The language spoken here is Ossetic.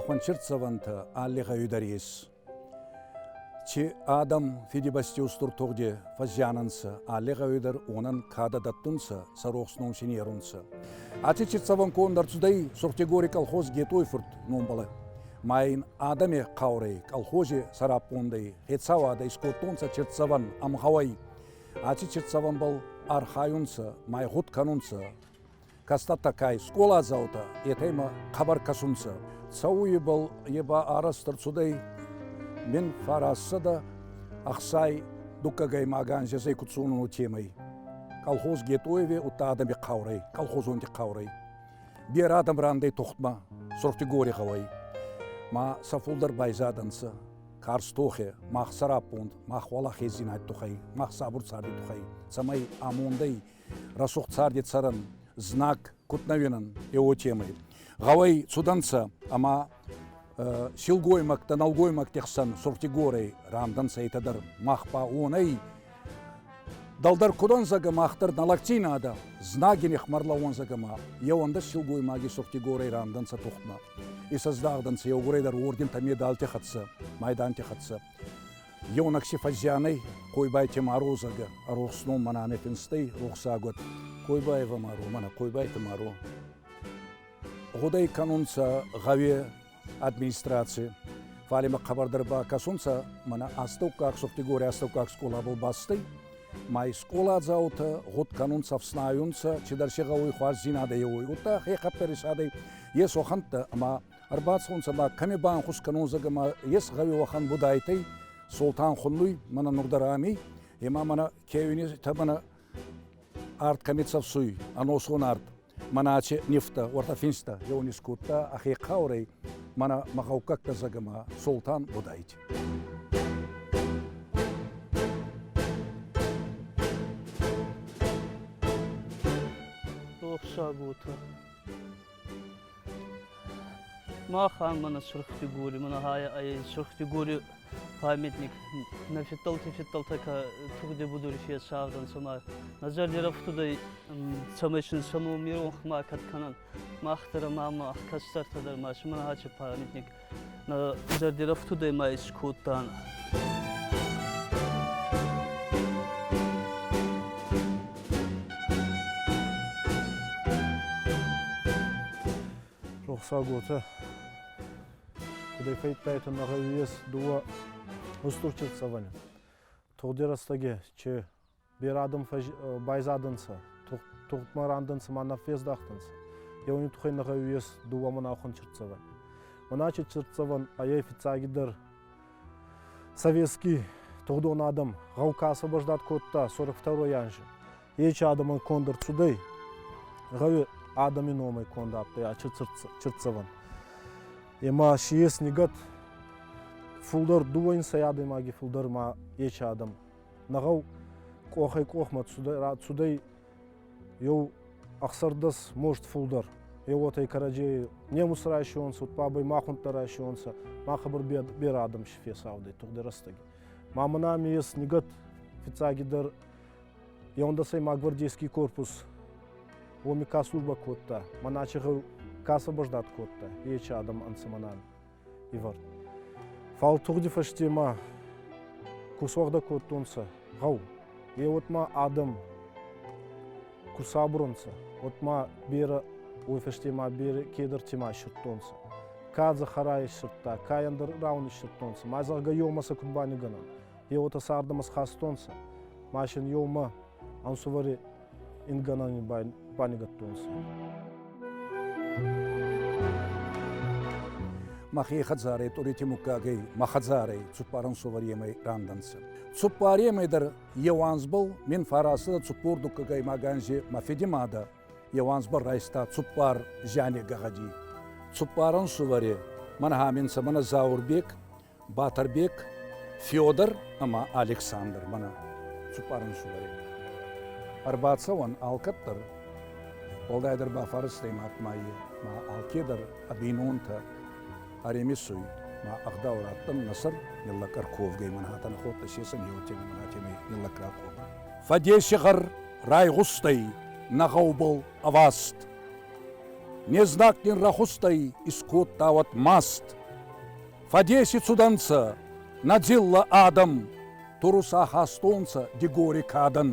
Уӕхӕн чиртдзӕвӕнтӕ алли гъӕуи дӕр ес. Ци адӕм Фидибӕсти устур тугъди фӕззиан ӕнцӕ, алли гъӕуи дӕр уонӕн кадӕ дӕттунцӕ, сӕ рохс ном син ерунцӕ. Аци чиртдзӕвӕн конд ӕрцудӕй Сурхтигори колхоз Гетъой-фурт номбӕл. Ма ин адӕми хъаурӕй, колхози сӕраппондӕй хецауадӕ искодтонцӕ чиртдзӕвӕн ӕмгъӕуӕй. Аци чиртдзӕвӕнбӕл архайунцӕ, майгъуд кӕнунцӕ кӕстӕртӕ скъоладзаутӕ, етӕ имӕ хъӕбӕр кӕсунцӕ. Цӕуй ибӕл е ба арӕзт ӕрцудӕй 1962 анзи ӕз ӕй куд зонун, уотемӕй. Колхоз Гетъоеве удта адӕми хъаурӕй, колхозонти хъаурӕй. Берӕ адӕм рандӕй тухтмӕ Сурхтигори гъӕуӕй. Ма сӕ фулдӕр байзадӕнцӕ. Карз тохе, мах сӕраппонд, мах уӕлахездзийнади туххӕй, мах сабур царди туххӕй, цӕмӕй амондӕй рӕсугъд царди цӕрӕн, знаг куд нӕ уинӕн, е уотемӕй. Гъӕуӕй цудӕнцӕ ӕма силгоймӕгтӕ, нӕлгоймӕгти хсӕн Сурхтигорӕй рандӕнцӕ етӕ дӕр. Мах ба уонӕй дӕлдӕр куд ӕнзӕгӕ, мах дӕр нӕ лӕгдзийнадӕ знаги нихмӕ ӕрлӕууӕнзӕгӕ ма еуӕндӕс силгоймаги Сурхтигорӕй рандӕнцӕ тухмӕ. Исӕздагъдӕнцӕ еугурӕй дӕр ордентӕ, медалти хӕццӕ, майданти хӕццӕ. Еунӕг си фӕззианӕй Хъойбайти Марозагӕ, рохс ном мӕнӕ финстӕй рохсагуӕт. Хъойбаева Маро, мӕнӕ Хъойбайти Маро. Гъудӕй кӕнунцӕ гъӕуи администраци. Фал имӕ хъӕбӕрдӕр ба кӕсунцӕ мӕнӕ астӕуккаг Сурхтигори астӕуккаг скъолабӕл бастӕй. Ма и скъоладзаутӕ гъуд кӕнунцӕ, ӕфснайунцӕ, цидӕр си гъӕуй хуарздзийнадӕ еуй. Удта хе хъӕппӕресадӕй ес уӕхӕнттӕ ӕма ӕрбацӕунцӕ ма кӕми банхус кӕнун, зӕгъгӕ, ма ес гъӕуи уӕхӕн Будайтӕй Султан хуннуй, мӕнӕ нур дӕр ами, ӕма мӕнӕ кеуини мӕнӕ арт кӕми цӕфсуй, ӕносон арт, мӕнӕ аци нифтӕ, уӕртӕ финста, еу искодта ӕхе хъаурӕй, мӕнӕ мӕ гъӕуккӕгтӕ, зӕгъгӕ, ма Султан Будайти. Рохсаг уотӕ. Махӕн мӕнӕ Сурх-Дигори, мӕнӕ ай Сурх-Дигори памятник нӕ фиддӕлти фиддӕлтӕ ка тугъди будури фесавдӕнцӕ ма нӕ зӕрди рафтудӕй, цӕмӕй син сӕ ном иронх макӕд кӕнӕн. Мах дӕр ӕма мах кӕстӕртӕ дӕр ма си мӕнӕ ачи памятник нӕ зӕрди рафтудӕй ма искодтан. Рохсаг уотӕ, кудӕй фӕййидтайтӕ нӕ гъӕуи ес дууӕ устур чиртдзӕвӕни. Тугъди рӕстӕги чи берӕ адӕм байзадӕнцӕ, тугъдмӕ рандӕнцӕ ма нӕ фездахтӕнцӕ. Еуни туххӕй нӕ гъӕуи ес дууӕ монахон чиртдзӕвӕн. Моначи чиртдзӕвӕн айӕй фиццагидӕр советский тугъдон адӕм гъӕу ка освобождать кодта 42 анзи, ечи адӕмӕн конд ӕрцудӕй, гъӕуи адӕми номӕй конд адтӕй ачи чиртдзӕвӕн. Ема си ес нигӕд фулдӕр дууӕ инсӕй адӕймаги фулдӕр ма ечи адӕм. Нӕ гъӕу къохӕй-къохмӕ цудӕй еу ӕхсӕрдӕс мост фулдӕр. Еуотӕй кӕрӕдзей немуц райсионцӕ, бабӕй махунттӕ райсионцӕ, ма хъӕбӕр берӕ адӕм си фесавдӕй тугъди рӕстӕги. Ма мӕнӕ ами ес нигӕд фиццагидӕр еуӕндӕсӕй ма гвардейский корпус уоми ка службӕ кодта, мӕнӕ ачи гъӕу ка освобождать кодта, ечи адӕм ӕнцӕ мӕнӕн ивӕрд. Фал тугъди фӕсте ма ку суӕгъдӕ кодтонцӕ гъӕу, е уӕд ма адӕм ку сабур ӕнцӕ, уӕд ма берӕ уой фӕсте ма берӕ кедӕрти ма иссирдтонцӕ. Ка дзӕхӕра иссирдта, ка ӕндӕр рауӕн иссирдтонцӕ. Ма зӕгъгӕ еумӕ сӕ куд банигӕнӕн. Е уотӕ сӕ ардӕмӕ схастонцӕ. Ма син еумӕ ӕнсувӕри ингӕнӕни банигӕдтонцӕ. Мӕхе хӕдзарӕй Тъурети муггагӕй мӕ хӕдзарӕй цуппар ӕнсувӕремӕй рандӕнцӕ. Цуппаремӕй дӕр еу анзбӕл 1942 дуккагӕймаг анзи мӕ фиди мадӕ еу анзбӕл райста цуппар зиани гӕгъӕди. Цуппар ӕнсувӕри мӕн хӕминцӕ мӕнӕ Заурбек, Батӕрбек, Федор ӕма Александр мӕнӕ цуппар ӕнсувӕри. Ӕрбацӕуӕн алкӕддӕр, уӕлдайдӕр ба фарстӕймаг мӕйи ма алкедӕр ӕ бийнонтӕ ӕримисуй ма ӕгъдау раттӕн нӕ сӕр ниллӕг ӕрковгӕй мӕн хатӕн ходтӕ сесӕн еутеми мӕн атемӕй ниллӕг ракова. Фӕдеси гъӕр райгъустӕй нӕ гъӕубӕл ӕваст. Не знаг нин рахустӕй, искодта уӕд маст. Фӕдеси цудӕнцӕ нӕ дзиллӕ адӕм, туруса хастонцӕ Дигори кадӕн.